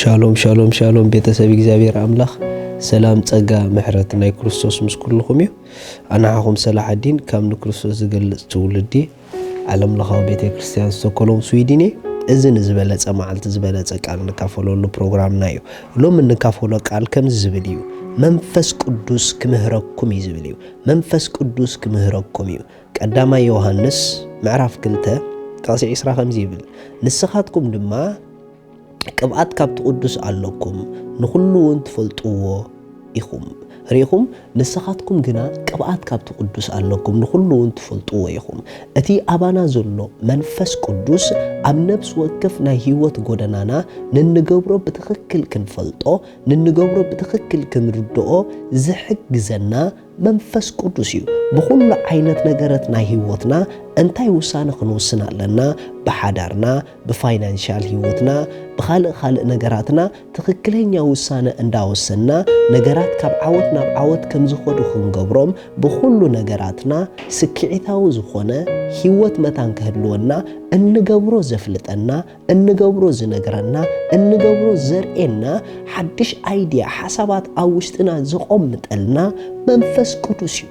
ሻሎም ሻሎም ሻሎም፣ ቤተሰብ እግዚኣብሔር ኣምላኽ፣ ሰላም፣ ጸጋ፣ ምሕረት ናይ ክርስቶስ ምስ ኩልኹም እዩ። ኣናሓኹም ሰላሓዲን ካብ ንክርስቶስ ዝገልጽ ትውልዲ፣ ዓለም ለኻዊ ቤተ ክርስቲያን ስቶኮሎም ስዊድን እየ። እዚ ንዝበለጸ መዓልቲ ዝበለጸ ቃል ንካፈለሉ ፕሮግራምና እዩ። ሎም እንካፈሎ ቃል ከምዚ ዝብል እዩ። መንፈስ ቅዱስ ክምህረኩም እዩ ዝብል እዩ። መንፈስ ቅዱስ ክምህረኩም እዩ። ቀዳማይ ዮሃንስ ምዕራፍ ክልተ ጥቕሲ ዕስራ ከምዚ ይብል፣ ንስኻትኩም ድማ ቅብኣት ካብቲ ቅዱስ ኣለኩም፣ ንኹሉ እውን ትፈልጥዎ ኢኹም። ርኢኹም፣ ንስኻትኩም ግና ቅብኣት ካብቲ ቅዱስ ኣለኩም፣ ንኹሉ እውን ትፈልጥዎ ኢኹም። እቲ ኣባና ዘሎ መንፈስ ቅዱስ ኣብ ነፍሲ ወከፍ ናይ ህይወት ጎደናና ንንገብሮ ብትኽክል ክንፈልጦ፣ ንንገብሮ ብትኽክል ክንርድኦ ዝሕግዘና መንፈስ ቅዱስ እዩ። ብኹሉ ዓይነት ነገረት ናይ ህይወትና እንታይ ውሳነ ክንውስን ኣለና? ብሓዳርና፣ ብፋይናንሻል ህይወትና፣ ብኻልእ ካልእ ነገራትና ትኽክለኛ ውሳነ እንዳወሰንና፣ ነገራት ካብ ዓወት ናብ ዓወት ከም ዝኸዱ ክንገብሮም፣ ብኹሉ ነገራትና ስክዒታዊ ዝኾነ ህይወት መታን ክህልወና፣ እንገብሮ ዘፍልጠና፣ እንገብሮ ዝነግረና፣ እንገብሮ ዘርእየና፣ ሓድሽ ኣይድያ፣ ሓሳባት ኣብ ውሽጥና ዘቖምጠልና መንፈስ ቅዱስ እዩ።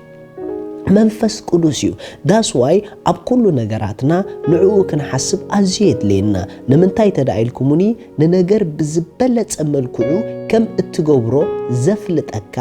መንፈስ ቅዱስ እዩ። ዳስ ዋይ ኣብ ኩሉ ነገራትና ንዕኡ ክንሓስብ ኣዝዩ የድልየና። ንምንታይ ተዳ ኢልኩምኒ? ንነገር ብዝበለጸ መልክዑ ከም እትገብሮ ዘፍልጠካ፣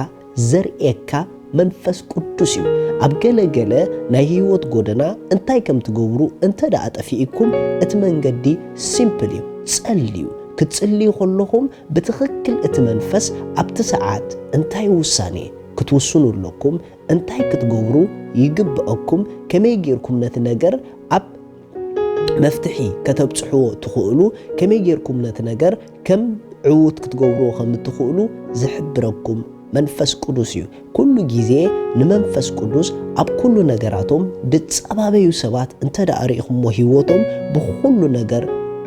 ዘርእየካ መንፈስ ቅዱስ እዩ። ኣብ ገለ ገለ ናይ ህይወት ጎደና እንታይ ከም ትገብሩ እንተ ደኣ ጠፊእኩም፣ እቲ መንገዲ ሲምፕል እዩ። ጸልዩ። ክትጽልዩ ከለኹም ብትኽክል እቲ መንፈስ ኣብቲ ሰዓት እንታይ ውሳኔ ክትውስኑ ኣለኩም፣ እንታይ ክትገብሩ ይግብአኩም፣ ከመይ ጌርኩም ነቲ ነገር ኣብ መፍትሒ ከተብጽሕዎ ትኽእሉ፣ ከመይ ጌርኩም ነቲ ነገር ከም ዕዉት ክትገብርዎ ከም እትኽእሉ ዝሕብረኩም መንፈስ ቅዱስ እዩ። ኩሉ ግዜ ንመንፈስ ቅዱስ ኣብ ኩሉ ነገራቶም ድጸባበዩ ሰባት እንተ ደኣ ርኢኹምዎ፣ ህይወቶም ብኹሉ ነገር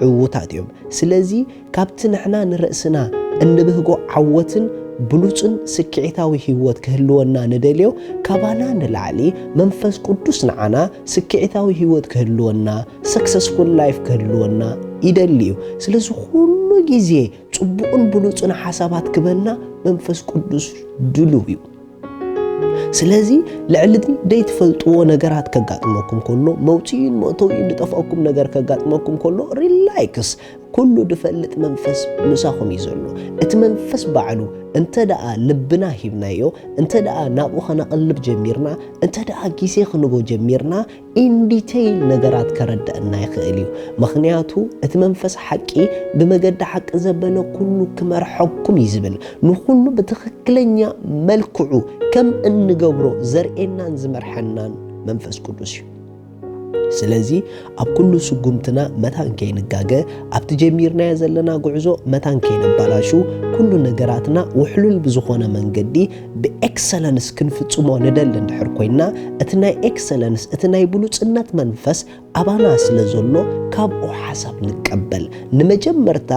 ዕዉታት እዮም። ስለዚ ካብቲ ንሕና ንርእስና እንብህጎ ዓወትን ብሉጽን ስክዒታዊ ህይወት ክህልወና ንደልዮ፣ ካባና ንላዕሊ መንፈስ ቅዱስ ንዓና ስክዒታዊ ህይወት ክህልወና፣ ሰክሰስፉል ላይፍ ክህልወና ይደሊ እዩ። ስለዚ ኩሉ ግዜ ጽቡቕን ብሉጽን ሓሳባት ክበና መንፈስ ቅዱስ ድሉው እዩ። ስለዚ ልዕሊ እቲ ደይትፈልጥዎ ነገራት ከጋጥመኩም ከሎ፣ መውጽኢን መእተዊን ዝጠፍኣኩም ነገር ከጋጥመኩም ከሎ፣ ሪላክስ፣ ኩሉ ድፈልጥ መንፈስ ምሳኹም እዩ ዘሎ። እቲ መንፈስ ባዕሉ እንተ ደኣ ልብና ሂብናዮ፣ እንተ ደኣ ናብኡ ኸነቕልብ ጀሚርና፣ እንተ ደኣ ግዜ ክንቦ ጀሚርና፣ ኢን ዲቴይል ነገራት ከረድአና ይኽእል እዩ። ምኽንያቱ እቲ መንፈስ ሓቂ ብመገዲ ሓቂ ዘበለ ኩሉ ክመርሐኩም እዩ ዝብል። ንኹሉ ብትኽክለኛ መልክዑ ከም እንገብሮ ዘርእየናን ዝመርሐናን መንፈስ ቅዱስ እዩ። ስለዚ ኣብ ኩሉ ስጉምትና መታን ከይንጋገ፣ ኣብቲ ጀሚርናዮ ዘለና ጉዕዞ መታን ከይነባላሹ፣ ኩሉ ነገራትና ውሕሉል ብዝኾነ መንገዲ ብኤክሰለንስ ክንፍጽሞ ንደሊ እንድሕር ኮይንና፣ እቲ ናይ ኤክሰለንስ፣ እቲ ናይ ብሉጽነት መንፈስ ኣባና ስለ ዘሎ፣ ካብኡ ሓሳብ ንቀበል። ንመጀመርታ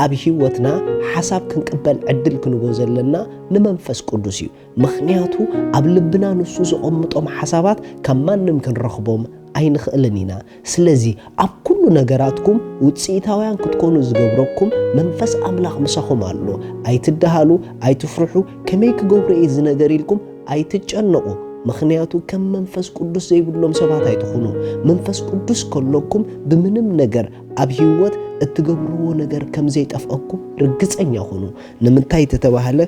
ኣብ ህይወትና ሓሳብ ክንቅበል ዕድል ክንቦ ዘለና ንመንፈስ ቅዱስ እዩ። ምኽንያቱ ኣብ ልብና ንሱ ዘቐምጦም ሓሳባት ካብ ማንም ክንረኽቦም ኣይንኽእልን ኢና። ስለዚ ኣብ ኩሉ ነገራትኩም ውጽኢታውያን ክትኮኑ ዝገብረኩም መንፈስ ኣምላኽ ምሳኹም ኣሎ። ኣይትደሃሉ፣ ኣይትፍርሑ፣ ከመይ ክገብሮ እየ እዚ ነገር ኢልኩም ኣይትጨነቑ። ምኽንያቱ ከም መንፈስ ቅዱስ ዘይብሎም ሰባት ኣይትኹኑ። መንፈስ ቅዱስ ከለኩም ብምንም ነገር ኣብ ህይወት እትገብርዎ ነገር ከም ዘይጠፍአኩም ርግጸኛ ኩኑ። ንምንታይ ተተባህለ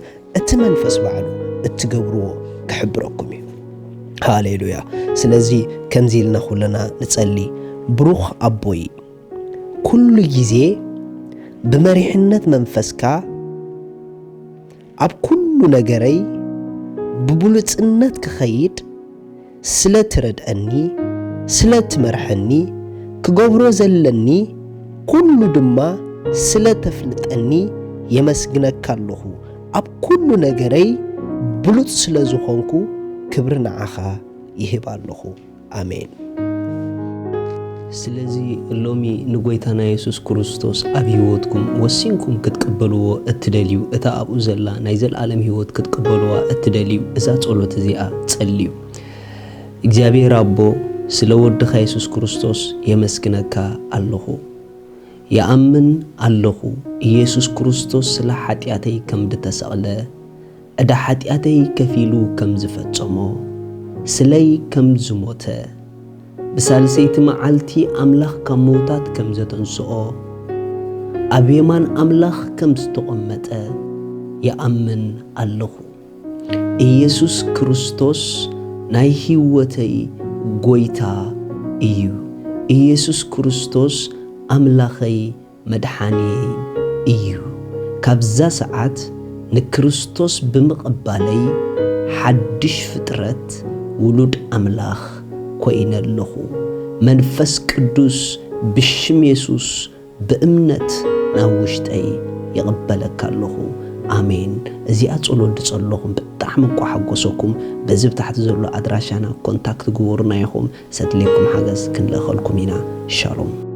እቲ መንፈስ ባዕሉ እትገብርዎ ክሕብረኩም እዩ። ሃሌሉያ። ስለዚ ከምዚ ኢልና ኩልና ንጸሊ። ብሩኽ ኣቦይ፣ ኩሉ ግዜ ብመሪሕነት መንፈስካ ኣብ ኩሉ ነገረይ ብብሉጽነት ክኸይድ ስለ ትረድአኒ፣ ስለ ትመርሐኒ፣ ክገብሮ ዘለኒ ኩሉ ድማ ስለ ተፍልጠኒ የመስግነካ ኣለኹ። ኣብ ኩሉ ነገረይ ብሉጽ ስለ ዝኾንኩ ክብሪ ንዓኻ ይህብ ኣለኹ። ኣሜን። ስለዚ ሎሚ ንጎይታና የሱስ ክርስቶስ ኣብ ህይወትኩም ወሲንኩም ክትቅበልዎ እትደልዩ፣ እታ ኣብኡ ዘላ ናይ ዘለኣለም ህይወት ክትቅበልዋ እትደልዩ፣ እዛ ጸሎት እዚኣ ጸልዩ። እግዚኣብሔር ኣቦ፣ ስለ ወድኻ የሱስ ክርስቶስ የመስግነካ ኣለኹ። ይኣምን ኣለኹ፣ ኢየሱስ ክርስቶስ ስለ ሓጢኣተይ ከም ዝተሰቕለ፣ ዕዳ ሓጢኣተይ ከፊሉ ከም ዝፈጸሞ፣ ስለይ ከም ዝሞተ፣ ብሳልሰይቲ መዓልቲ ኣምላኽ ካብ ምውታት ከም ዘተንስኦ፣ ኣብ የማን ኣምላኽ ከም ዝተቐመጠ ይኣምን ኣለኹ። ኢየሱስ ክርስቶስ ናይ ህይወተይ ጎይታ እዩ። ኢየሱስ ክርስቶስ ኣምላኸይ መድሓንየይ እዩ። ካብዛ ሰዓት ንክርስቶስ ብምቕባለይ ሓድሽ ፍጥረት ውሉድ ኣምላኽ ኮይነ ኣለኹ። መንፈስ ቅዱስ ብሽም የሱስ ብእምነት ናብ ውሽጠይ ይቕበለካ ኣለኹ። ኣሜን። እዚኣ ጸሎት ድጸለኹም ብጣዕሚ እኳ ሓጎሰኩም። በዚ ብታሕቲ ዘሎ ኣድራሻና ኮንታክት ግበሩና ኢኹም። ሰድልየኩም ሓገዝ ክንልእኸልኩም ኢና። ሻሎም።